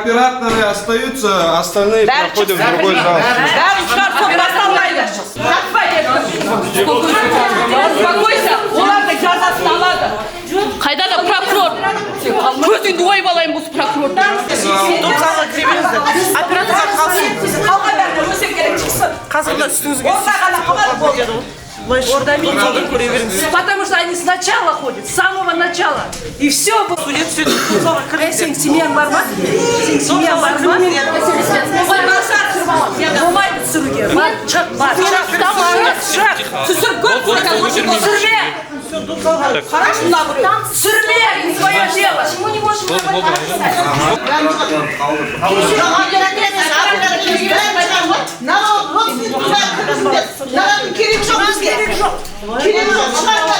операторы остаются, остальные проходят в другой зал. Бәрін шығар, сол басталмайды. Жатпа енді. Успокойся, олардың жазасын алады. Қайда да прокурор? Көзіңді ойып алайын осы прокурорды. Топ залға кіре беріңіздер, операторлар қалсын. Қалғандары өсе керек, шықсын. Қазір мына үстіңізге Орда ғана қалады, болды. Былай шығып, залдан көре беріңіздер. Потому что они сначала ходят, с самого начала. И все. Сурет түседі, топ залға Эй, сенің семьяң бар ма? Сенің семьяң бар ма? Ой, болмайды түсіруге. Бар, шық, бар. Шық, шық. Түсіріп көр, түсірме. Қарашы, мына біреу. Түсірме, не твое дело. Почему не можем Оператор емес, оператор емес, бәрін шығарып. Мынаған родственник, бәрін кіргізіңдер. Мынаған керек жоқ бізге. Керек жоқ, шығарыңдар.